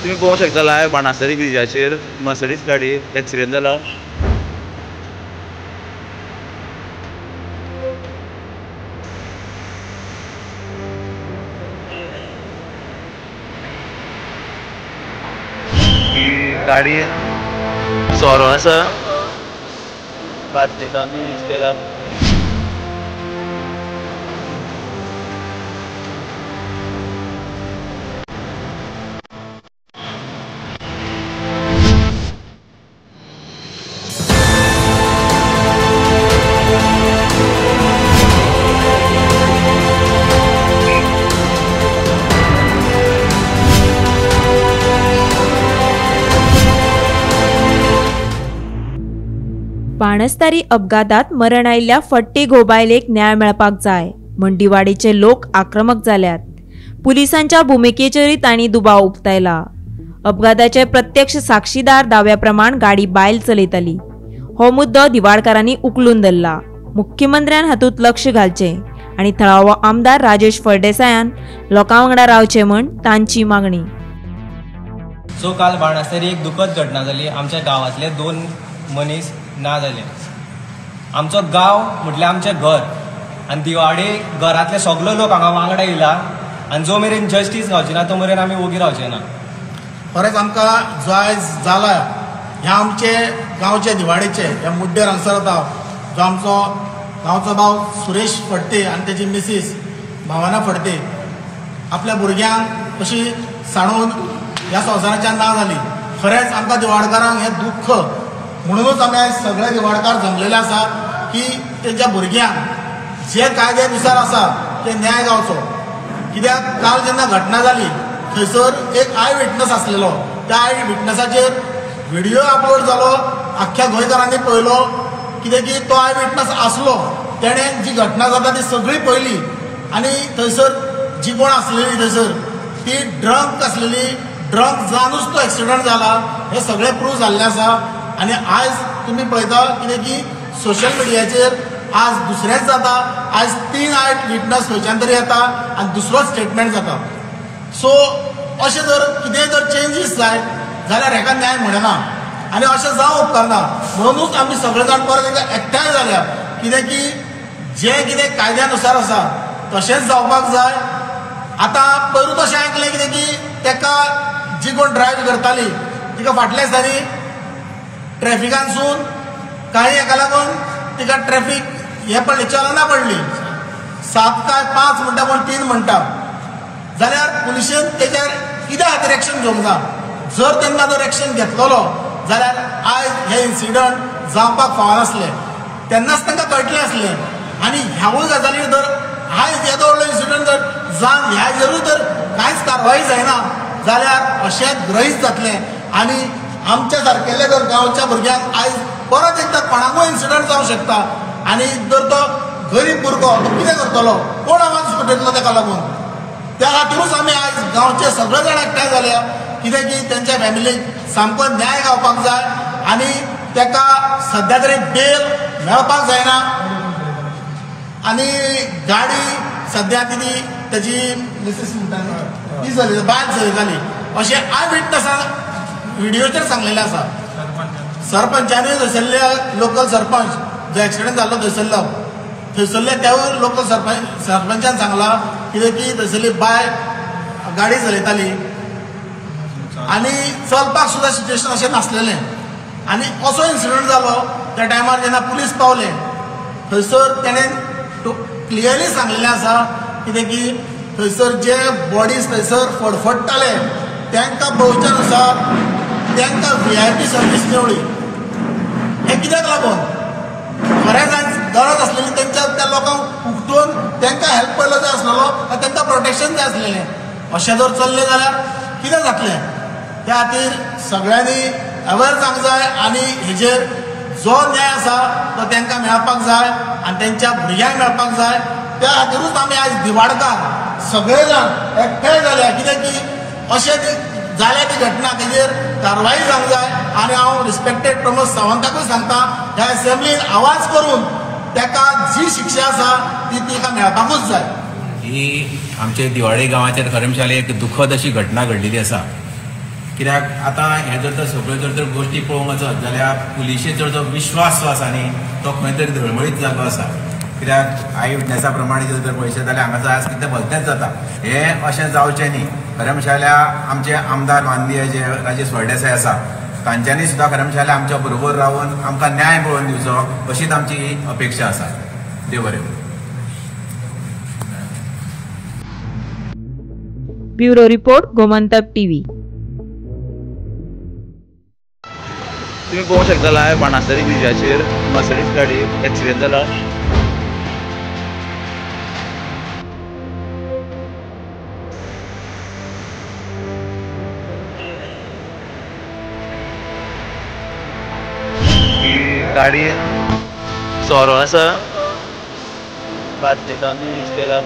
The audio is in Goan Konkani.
तुम्ही पळोवंक शकता लायव बाणास्तारी ब्रिजाचेर मर्सडीज गाडी एक्सिडेंट जाला. ही गाडी सोरो आसा, बार्देसांनी यूज केला. बाणस्तारी अपघातात मरण आयिल्ल्या फडते घोबायलेक न्याय मेळपाक जाय म्हण दिवाडीचे लोक आक्रमक जाल्यात. पुलिसांच्या भुमिकेचेरूय तांणी दुबाव उक्तायला. अपघाताचे प्रत्यक्ष साक्षीदार दाव्या प्रमाण गाडी बायल चलयताली हो मुद्दो दिवाडकारांनी उखलून धरला. मुख्यमंत्र्यान हातूंत लक्ष घालचें आनी थळावो आमदार राजेश फळदेसायान लोकां वांगडा रावचें म्हण तांची मागणी. सो काल बाणस्तारी एक दुखद घटना जाली. आमच्या गांवांतले 2 मनीस ना जाले. आमचो गांव म्हटल्यार आमचें घर आनी दिवाडे घरांतले सगलो लोक हांगा वांगडा येयला आनी जो मेरेन जस्टीस गावची ना तो मेरेन आमी ओगी रावचे ना. खरेंच आमकां जो आयज जाला ह्या आमचे गांवचे दिवाडेचे ह्या मुड्डेर हांगसर वता जो आमचो गांवचो भाव सुरेश फडते आनी तेजी मिसीस भावना फडते आपल्या भुरग्यांक अशी सांडून ह्या संवसाराच्यान ना जाली. खरेंच आमकां दिवाडकारांक हें दुख्ख म्हणूनच आमी आयज सगळे दिवाडकार जमलेले आसा की तेंच्या भुरग्यांक जे कायद्यानुसार आसा ते न्याय गावचो. कित्याक काल जेन्ना घटना जाली थंयसर एक I witness आसलेलो, त्या I विटनसाचेर व्हिडियो अपलोड जालो, आख्ख्या गोंयकारांनी पळयलो. कितें की तो I witness आसलो, तेणें जी घटना जाता ती सगळी पळयली आनी थंयसर जी कोण आसलेली थंयसर ती ड्रंक आसलेली, ड्रंक जावनूच तो एक्सिडंट जाला हें सगळें प्रूव जाल्लें आसा. आनी आयज तुमी पळयता कितें की सोशल मिडियाचेर आज दुसरेंच जाता, आयज 3 I witness खंयच्यान तरी येता आनी दुसरो स्टेटमेंट जाता. सो अशें जर कितेंय जर चेंजीस जायत जाल्यार हेका न्याय म्हणना आनी अशें जावंक उपकारना. म्हणूनच आमी सगळे जाण परत एकदां एकठांय जाल्या कितें की जें कितें कायद्यानुसार आसा तशेंच जावपाक जाय. आतां पयरूच अशें आयकलें कितें की तेका जी कोण ड्रायव्ह करताली तिका फाटल्या दिसांनी ट्रॅफिकानसून काही हेका लागून तिका ट्रॅफिक हें पडली, चलना पडली, 7 काय 5 म्हणटा कोण 3 म्हणटा, जाल्यार पुलिशेन तेजेर कित्या खातीर एक्शन घेवंक ना. जर तेन्ना जर एक्शन घेतलेलो जाल्यार आयज हे इन्सिडंट जावपाक फावनासले, तेन्नाच तांकां कळटलें आसलें. आनी ह्यावूय गजालीर जर आयज येदो व्हडलो इन्सिडंट जर जावन ह्याचेरूय जर कांयच कारवाई जायना जाल्यार अशेंच ग्रहीत जातलें. आनी आमच्या सारकेले जर गांवच्या भुरग्यांक आयज परत एकदां कोणाकूय इन्सिडंट जावंक शकता आनी जर तो गरीब भुरगो तो कितें करतलो, कोण आवाज पेटयतलो तेका लागून. त्या खातीरूच आमी आयज गांवचे सगळे जाण एकठांय जाल्या कितें की तेंच्या फॅमिलीक सामको न्याय गावपाक जाय आनी तेका सद्या तरी बेल मेळपाक जायना. आनी गाडी सद्या ती तेजी मिसीस म्हणटा ती चलयता, बायल चलयताली अशें I विटनसान व्हिडियोचेर सांगलेलें आसा. सरपंचानूय थंयसरल्या लोकल सरपंच जो एक्सिडंट जाल्लो थंयसरलो थंयसरल्या त्यावूय लोकल सरपंचान सांगलां कितें की थंयसरली बायल गाडी चलयताली आनी चलपाक सुद्दां सिट्युएशन अशें नासलेलें. आनी असो इन्सिडंट जालो त्या टायमार जेन्ना पुलीस पावले थंयसर तेणें क्लियरली सांगलेलें आसा कितें की थंयसर जे बॉडीज थंयसर फडफडटाले तांकां पळोवच्या नुसार तांकां VIP service मेवळी. हें कित्याक लागून खरेंच आयज गरज आसलेली तेंच्या त्या लोकांक उठून तांकां हेल्प पयलो जाय आसलेलो आनी तांकां प्रोटेक्शन जाय आसलेलें. अशें जर चल्लें जाल्यार कितें जातलें. त्या खातीर सगळ्यांनी अवेर जावंक जाय आनी हेजेर जो न्याय आसा तो तांकां मेळपाक जाय आनी तेंच्या भुरग्यांक मेळपाक जाय. त्या खातीरूच आमी आयज दिवाडकार सगळे जाण एकठांय जाल्या कित्याक की अशें जाल्या ती घटना तेजेर कारवाई जावंक जाय. आनी हांव रिस्पेक्टेड प्रमोद सावंताकूय सांगता ह्या एसेंब्लीन आवाज करून ताका जी शिक्षा आसा ती तिका मेळपाकूच जाय. ही आमचे दिवाडे गांवाचेर खरें म्हणल्यार एक दुखद अशी घटना घडलेली आसा. कित्याक आतां हे जर तर सगळ्यो जर तर गोश्टी पळोवंक वचत जाल्यार पुलिशेचो जो विश्वास जो आसा न्ही तो खंय तरी धळमळीत जाल्लो आसा. कित्याक आई विटनेसा प्रमाणे जर तर पळयशे जाल्यार हांगासर आज कितें भलतेंच जाता. हें अशें जावचें न्ही. खरें म्हणशें जाल्यार आमचे आमदार माननीय जे राजेश फळदेसाय आसा तांच्यांनी सुद्दां खरें म्हणशें जाल्यार आमच्या बरोबर रावन आमकां न्याय मेळोवन दिवचो अशीच आमची अपेक्षा आसा. देव बरें. Bureau report, Gomantak TV. तुम्ही पळोवंक शकता लायव्ह बाणासरी ब्रिजाचेर मर्सिडीज गाडी एक्सिडेंट जाला. ही गाडी सोरो आसा, बाटलेकांनी यूज केला.